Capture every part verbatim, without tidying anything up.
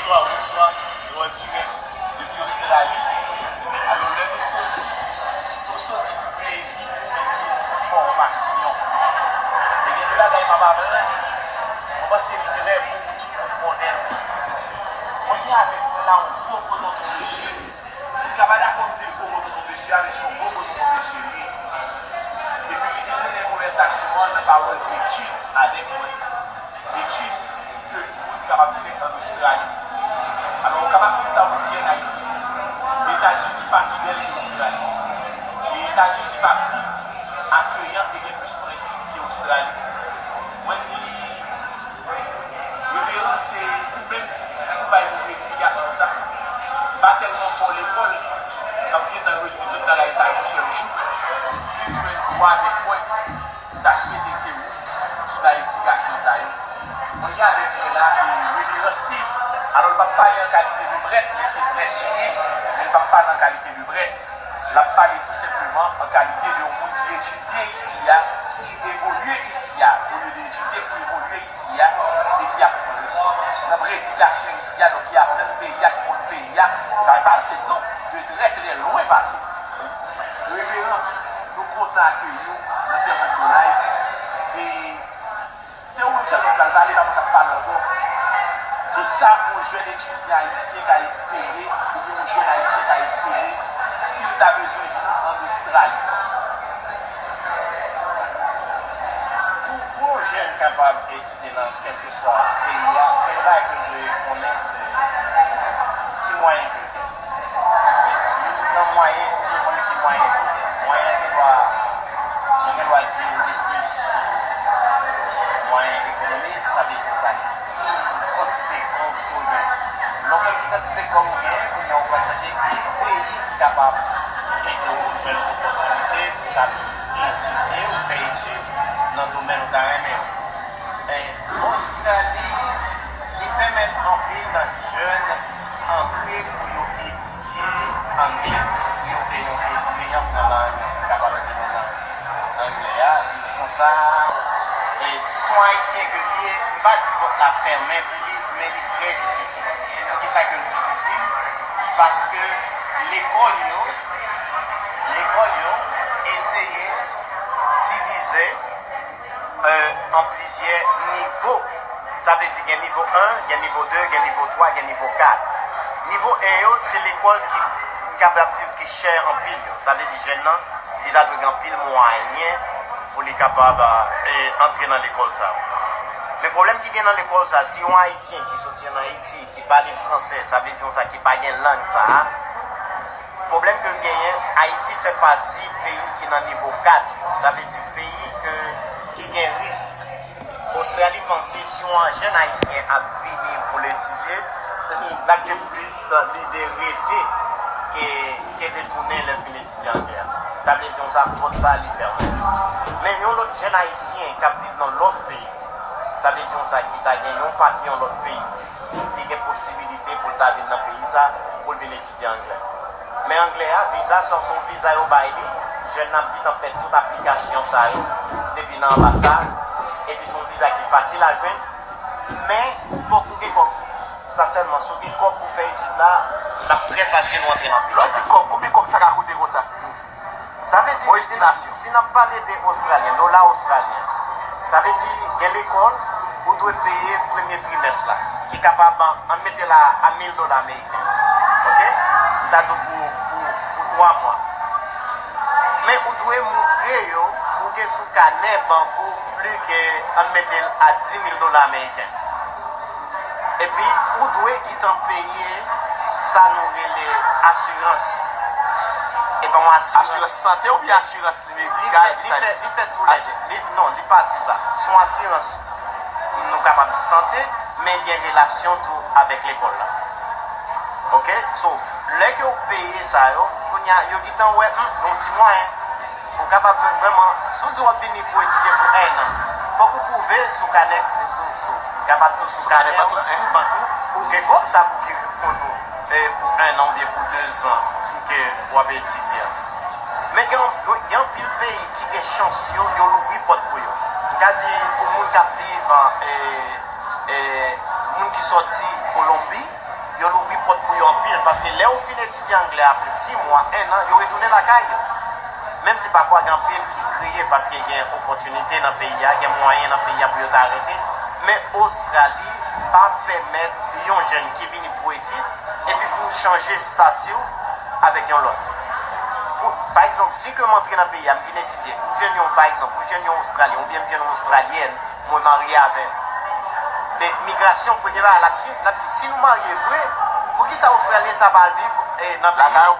Bonswa, bonswa. Nou an dirèk depi Ostrali. Alò, lè nou soti, nou soti pou plezi, men nou soti pou fòmasyon. E gen de bagay m ap aprann, mwen panse li trè bon pou tout moun konnen l. Mwen gen avèk mwen la yon gwo gwo tonton mesye. Ou ka pa dakò m di l gwo gwo tonton mesye a, men se yon gwo gwo tonton mesye li ye. Epi li te mennen konvèsasyon an nan pawòl etid avèk mwen. Etid ke moun kapab fè ann Ostrali. Alò, ou kapab konn sa ou ye ann Ayiti. Etazini pa pi bèl ke Ostrali. E Etazini pa pi akeyan e gen plis prensip ke Ostrali. Mwen di, Reveran, se ou menm ki pou bay moun eksplikasyon sa. M pa tèlman fò lekòl, m ap gentan retni tout bagay sa yon sèl jou, vin jwenn ou avèk mwen. M ta swete se ou ki bay eksplikasyon sa yo. Mwen gen avèk mwen la, e, Reveran Steve. Alò, l p ap pale an kalite de prèt, men se prèt li ye, men l p ap pale an kalite de prèt. L ap pale tou senpleman an kalite de yon moun ki etidye isi a, ki evolye isi a, olye de etidye, ki evolye isi a, e ki ap nan predikasyon isi a, donk ki aprann peyi a, ki konn peyi a, ki pa pase non, de trè, trè lwen pase. Reveran, nou kontan akeyi w nan Fè Moun Gwo Live. E se ou menm sèlman k pral pale, pa mwen k ap pale ankò. Kisa yon jèn etidyan ayisyen ka espere, oubyen yon jèn ayisyen ka espere, si l ta bezwen vin ann Ostrali? Pou, pou yon jèn kapab etidye nan kèlkeswa peyi a, premye bagay ke l dwe konnen, se ki mwayen ke l gen. Youn nan mwayen, ou dwe konnen ki mwayen ke w gen. Mwayen an gendwa, nou gendwa di l li plis sou mwayen ekonomik, sa vle di sa ki kantite kòb ke w gen. Lè w konn ki kantite kòb ou gen, kounye a ou pral chache ki peyi ki kapab ede w jwenn opòtinite pou w ka etidye ou fè etid nan domèn ou ta renmen an. E Ostrali, li pèmèt anpil jèn antre pou yo etidye anglè, pou yo fè yon espeyans nan lang, kapab di nan lang anglè a. Konsa, e si se yon Ayisyen ke li ye, m pa di pòt la fèmen pou li, men li trè difisil. Poukisa ke l difisil? Paske lekòl yo, lekòl yo eseye divize euh, an plizyè nivo. Sa vle di gen nivo en, gen nivo de, gen nivo twa, gen nivo kat. Nivo en yo, se lekòl ki, m kapab di ki chè anpil yo. Sa vle di jèn nan, li ta dwe gen anpil mwayen pou li kapab, eh, antre nan lekòl sa yo. Men pwoblèm ki gen nan lekòl sa, si yon Ayisyen ki soti ann Ayiti, ki pale fransè, sa vle di konsa ki pa gen lang sa a, pwoblèm ke l genyen, Ayiti fè pati peyi ki nan nivo kat, sa vle di peyi ke, ki gen risk. Ostrali panse si yon jèn ayisyen ap vini pou l etidye, l ap gen plis lide rete ke, ke retounen lè l fin etidye anglè a. Sa vle di konsa pòt sa a li fèmen. Men yon lòt jèn ayisyen k ap viv nan lòt peyi, sa vle di konsa ki ta gen yon papye yon lòt peyi, li gen posibilite pou l ta vin nan peyi sa, pou l vin etidye anglè. Men anglè a, viza sa, se yon viza yo bay li, jèn nan ap gentan fè tout aplikasyon sa yo depi nan anbasad, epi se yon viza ki fasil a jwenn, men fòk ou gen kòb. Sa sèlman, si w gen kòb pou fè etid la, l ap trè fasil ou antre nan peyi. Lè w di kòb, konbyen kòb sa ka koute konsa? Sa vle di, si, si n ap pale de ostralyen, dola ostralyen, sa vle di gen lekòl, ou dwe peye premye trimès la, ki kapab, ann mete la a mil dola ameriken. Oke? M ta di w pou, pou, pou twa mwa. Men ou dwe moutre yo, ou gen sou kanè bank ou plis ke, ann mete l a di mil dola ameriken. Epi, ou dwe gentan peye sa nou rele asirans. E pa yon asirans. Asirans sante oubyen asirans medikal, ki sa li? Li fè, li fè tou lè de. Li, non, li pa di sa. Se yon asirans, nou kapab di sante, men gen relasyon tou avèk lekòl la. Oke? So, lè ke w peye sa yo, kounye a, yo gentan wè, hmm, gen yon ti mwayen. Ou kapab vrèman, si w di w ap vini pou etidye pou enn an, fòk ou pwouve sou kanè, sou, sou, kapab tou sou kanè bank ou, ou gen kòb sa pou ki reponn ou, eh, pou enn an oubyen pou dezan ke w ap etidye a. Men gen, gen anpil peyi ki gen chans yo, yo louvri pòt pou yo. M ka di pou moun k ap viv, eh, eh, moun ki sòti Kolonbi, Yo louvri pòt pou yo anpil, paske lè yo fin etidye anglè apre sis mwa, en an, yo retounen lakay yo. Menm si pafwa gen anpil ki kriye paske gen opòtinite nan peyi a, gen mwayen nan peyi a pou yo ta rete, men Ostrali pa pèmèt yon jèn ki vini pou etid epi pou chanje stati w avèk yon lòt. Pou, pa egzanp, si ke m antre nan peyi a, m vin etidye, m jwenn yon, pa egzanp, m jwenn yon Ostralyen oubyen m jwenn yon Ostralyèn, mwen marye avè l. Men migrasyon, premye bagay, l ap di, l ap di, si nou marye vre, poukisa Ostralyen sa pa al viv eh, nan peyi lakay ou?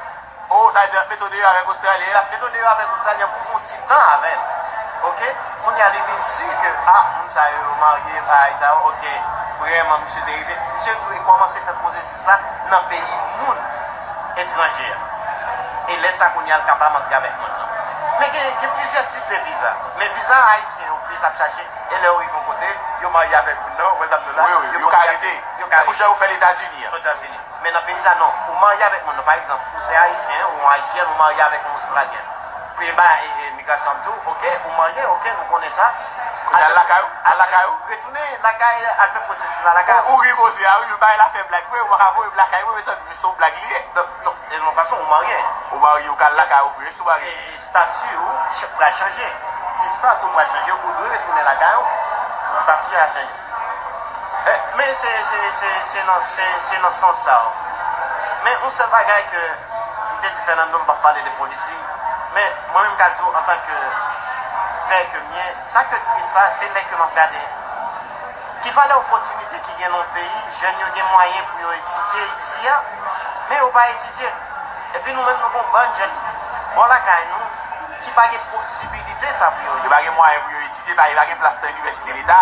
Oh, sa vle di, l ap mete w deyò avèk Ostralyen. L ap mete w deyò avèk Ostralyen pou fè yon ti tan avè l. Oke? Kounye a, li vin si ke, ah, moun sa yo, yo marye, bagay sa yo, oke, vrèman, misye te rive. Misye dwe kòmanse fè pwosesis la nan peyi moun etranje a. E lè sa, kounye a, l kapab antre avèk moun nan. Men gen, gen plizyè tip de viza. Men viza ayisyen yo plis ap chache, e lè yo rive yon kote, yo marye avèk moun nan, ou wè sa m di w la, wi, wi, yo ka rete. Yo ka rete. Tankou jan yo fè Letazini an. Letazini. Men nan peyi sa, non. Ou marye avèk moun nan, pa egzanp, ou se ayisyen, ou yon ayisyèn, ou marye avèk yon ostralyen. Premye bagay, e, e, migrasyon ap di w, oke, ou marye, oke, nou konnen sa. Kounye a lakay ou, al lakay ou. Retounen lakay, al fè pwosesis la lakay ou. Ou ri koze a, wi, men bagay la fè blag vre, ou pa ka voye m lakay mwen, mezanmi, men se yon blag li ye. Non, non, e yon fason, ou marye. Ou marye, ou ka al lakay ou vre, si w marye. E, e, estati ou ch- pral chanje. Si estati ou pral chanje, ou dwe retounen lakay ou pou estati a chanje. Eh, men se, se, se, se nan, se, se nan sans sa. Men yon sèl bagay ke m te di Fernando, m p ap pale de politik, men mwen menm ka di w antanke pè ke m ye, sa ke tris la, se lè ke m ap gade ki valè opòtinite ki gen nan yon peyi, jèn yo gen mwayen pou yo etidye isi a, men yo pa etidye. Epi nou menm nou gen yon bann jèn bò lakay nou ki pa gen posibilite sa pou yo etidye. Yo pa gen mwayen pou yo etidye, pa, yo pa gen plas nan inivèsite leta.